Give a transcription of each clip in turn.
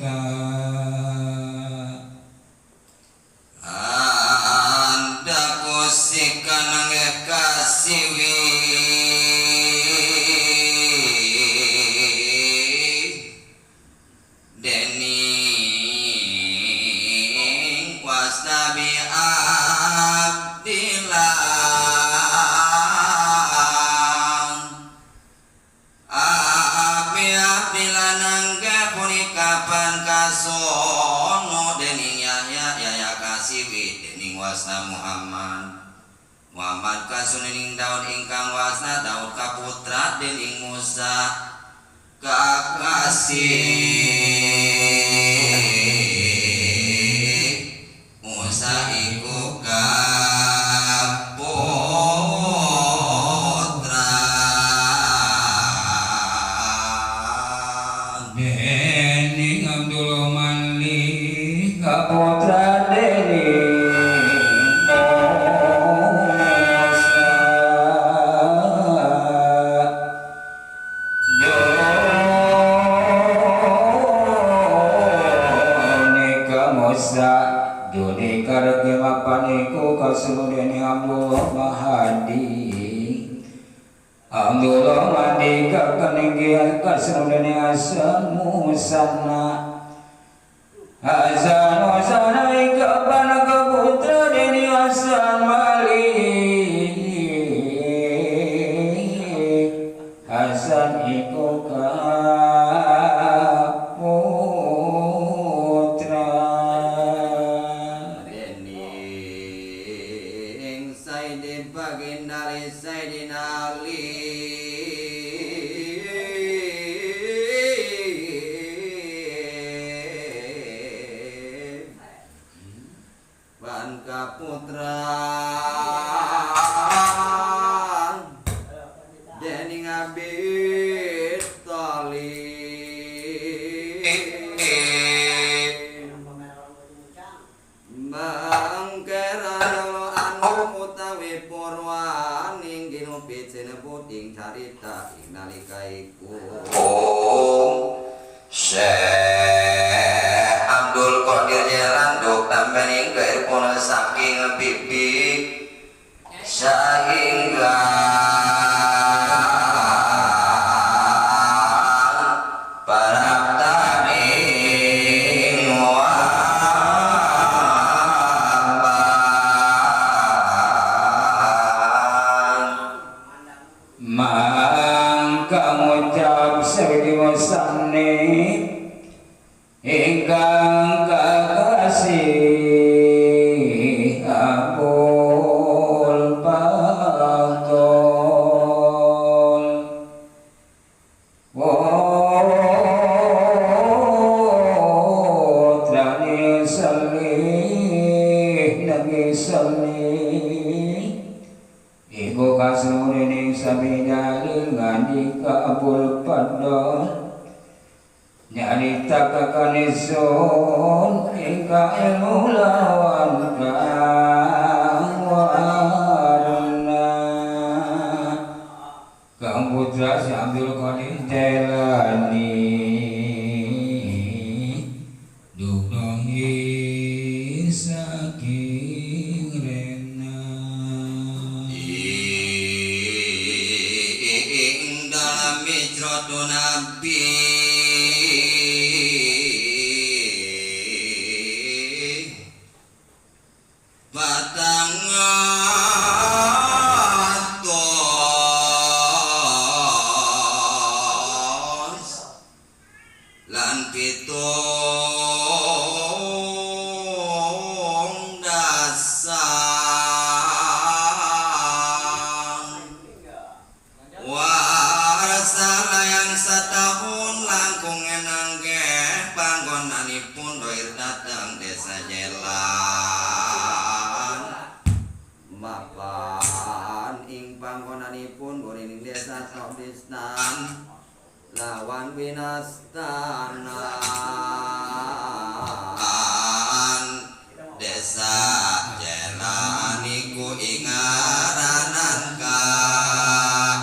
Eta Anda kusikan kasiwi dening wasnabi Abdillah Abi Abdillah nangge punika pan kasono dening Yahya Yahya kasiwi dening wasna Muhammad Muhammad kasunening Daud ingkang wasna Daud kaputra dening Musa kakasih Musa iku kaputra dening Abdul Malik kaputra dening Musa Jonika Musa Jonika regi mapaniku kasunu dening Abdullah Mahdi Abdullah Mahdi kakeninggian kasunu dening Hasan Musanna Hasan Musanna ikapan keputra dening Hasan Malik Hasan iku kaputra dening Sayyidi Baginda Sayyidina Ali Ban kaputra dening Abi Thalib Mangkera anu utawi purwaning ginupi sinebut ing carita ing nalika iku Syekh Abdul Qadir Jalan duk tambaning gair saking bibi sehingga praptaning wapan Mangka ngucap Sayyidi Musannif ingkang kakasih Abul Fadl Putrani salih nabi salih Iku kasurining sabi dalil ngandika Abul Fadl nyarita kakanisun ingka ilmu lawan kang warna Kang Putra si Abdul Qadir Jailani Dugdongi saking rena ing dalam hijratu Nabi patang atus lan 70 dasa Warsa yang setahun langkung enangge panggonanipun doir dateng desa Jelan mapan ing panggonanipun ing desa Saudistan lawan winastanan desa Jelan iku ing ngaranan Kaelan.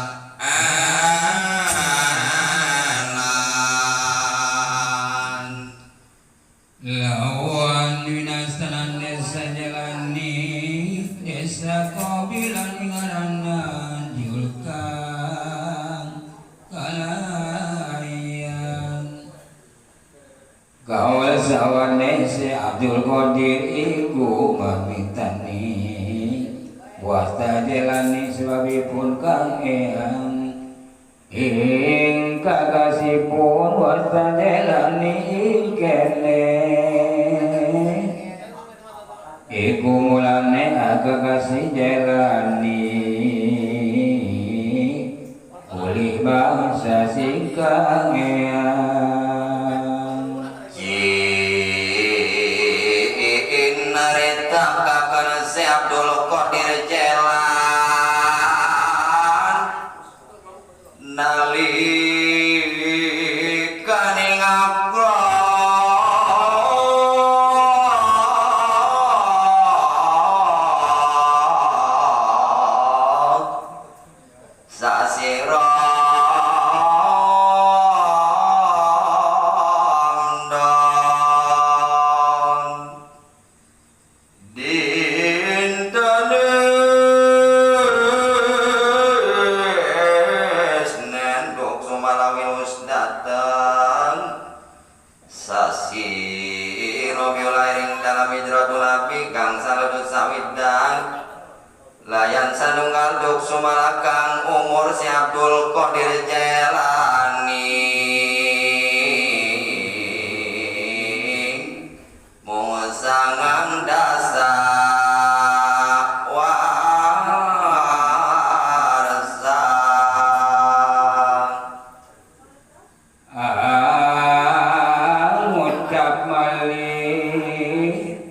Kaula sawane si Abdul Qadir iku mamitani wasta jelani sebabipun kang eyang ing kakasipun wasta jelani ing kene iku mulane kakasih jelani ulih bangsa sing kang eyang. Abdul Qadir Jelan nalikane ngabro sasi Ramadan layan sanunggal duk sumalakang umur si Abdul Qadir Jailani mung sangang dasa warsa ngucap malih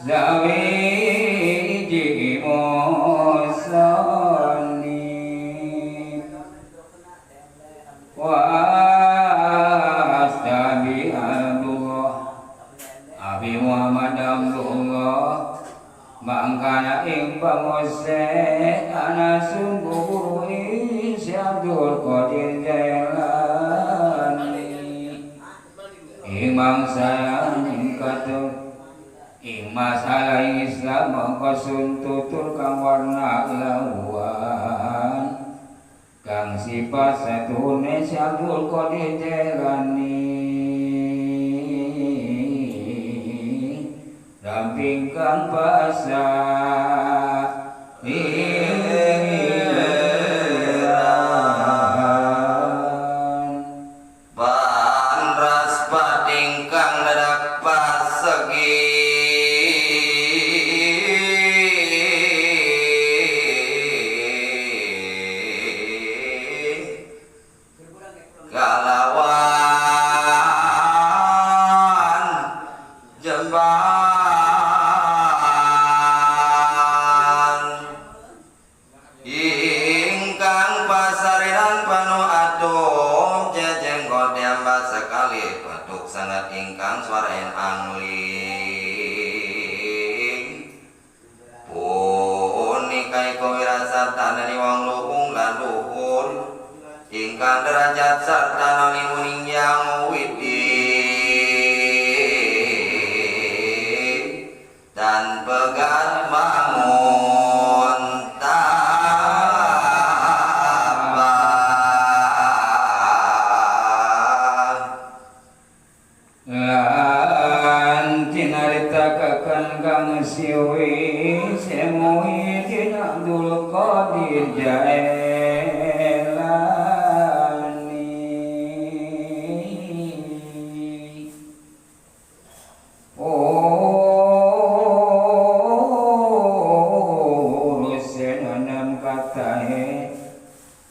zawi wastabi Abdullah Abi Muhammad Abdullah mangkana ing pangose ana sungguh si Abdul Qadir Jailani ing mangsa ing katur ing masalah Islam mongko sun tutur kang warna lawan kang sifat satune si Abdul Qadir Jailani ramping kang basa panras pating kang dadak pasegi kalawan jemban ingkang pasariran panu atom jejenggot diambat sekali batuk sangat ingkang suaraen angling punika iku wirasatane wong luhung lan luhur ingkang derajat sarta nalimuning yang widi dan pegat bangun tabah lan tinarita kang siwi semuhidin Abdul Qadir Jailani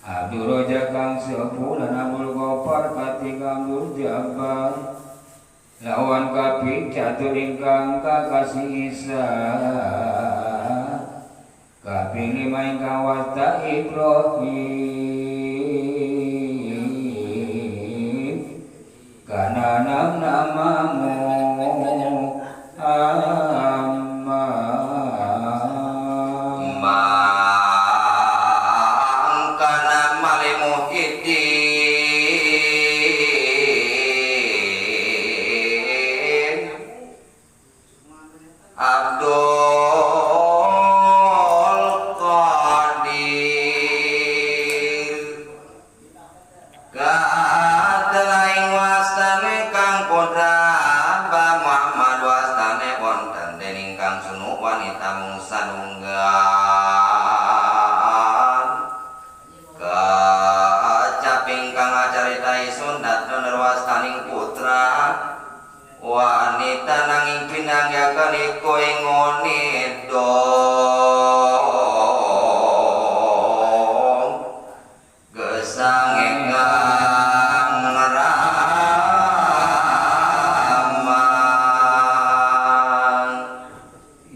Abdul Raja kang sepuh lan Abdul Ghaffar katiga Abdul Jabbar lawan kaping catur ingkang kakasih Isa kaping lima ingkang wasta Ibrahim kana nam namamu amma mangkana malimu iti Abdul Qadir sunat nerwastaning putra wanita nanging pinanggakan iku ing ngone dong gesang ingkang raman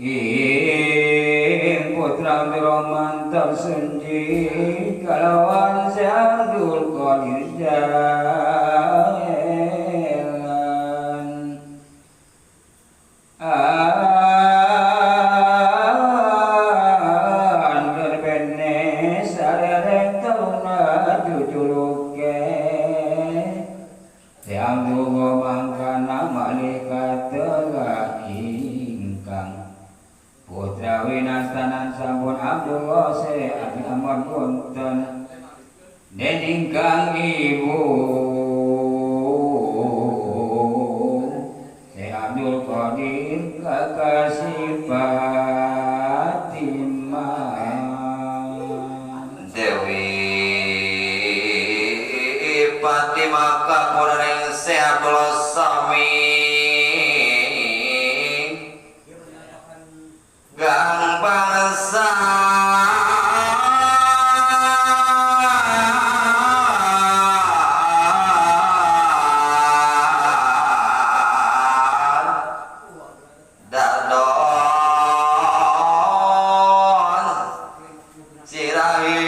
ing putra Abdurrahman tersenji kalawan si Abdul Qadir Jailan Anderbene sarereng taruna jujuluke si Abdul mangkana malaikat tegak ingkang putra winastanan sampun Abdullah se Abi Ahmad wonten den ingkang ibu se Abdul Qadir kakasih Fatimah Dewi Fatimah kapuraning se Abdullah Sami gang bangsa dadon sirahing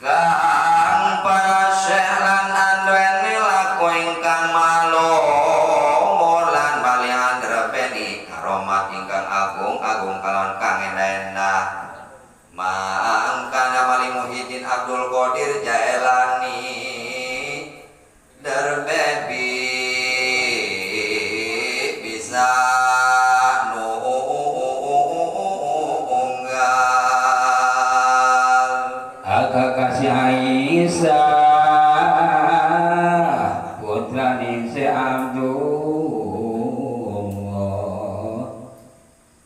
kang para syekh lan anduweni laku ingkang malumur lan balihan drebeni karomat ingkang agung-agung kalawan kang endah-endah mangkana Mali Muhyiddin Abdul Qadir Jaelani derbebi bisa nunggal Kakasih Aisyah putrane si Abdullah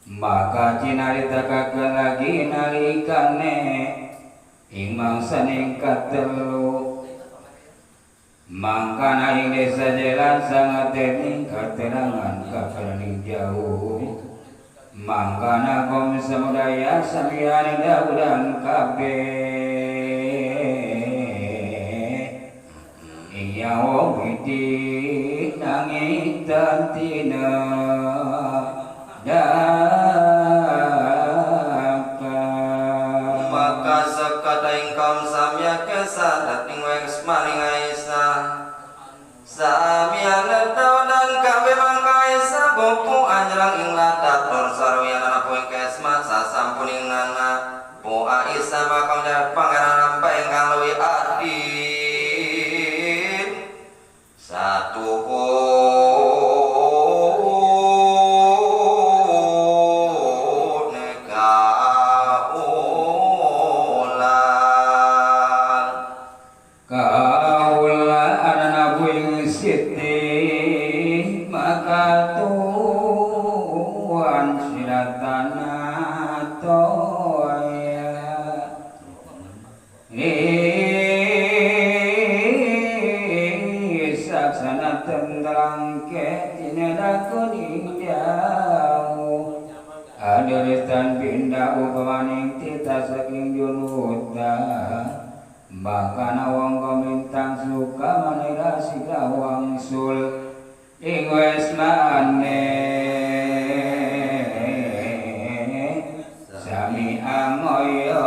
maka cinarita lagi nalikane ing mangsaning katelu mangkana ing desa jalan sangat dening katerangan kapraning jauh mangkana kaum samudaya samian daudan kabeh ing yawo widi nanging tantina daka maka sekata ingkang samya kesadat ing wes maring Aisyah samya daudan kabeh mangka Aisyah gopo anjrang ing latat nur sarwiyan anak ing kesma sasampuning nana po Aisyah bakal jadi pangeran hamba ingkang luwih adil satu kaulan kaula anak ing Siti maka tuan siratana toya saksana tendrang ke tinedakun ing jauh aderistan pindah upamaning tita saking junuta makana wong komintang suka manira sila wangsul ing wesmane sami amoyo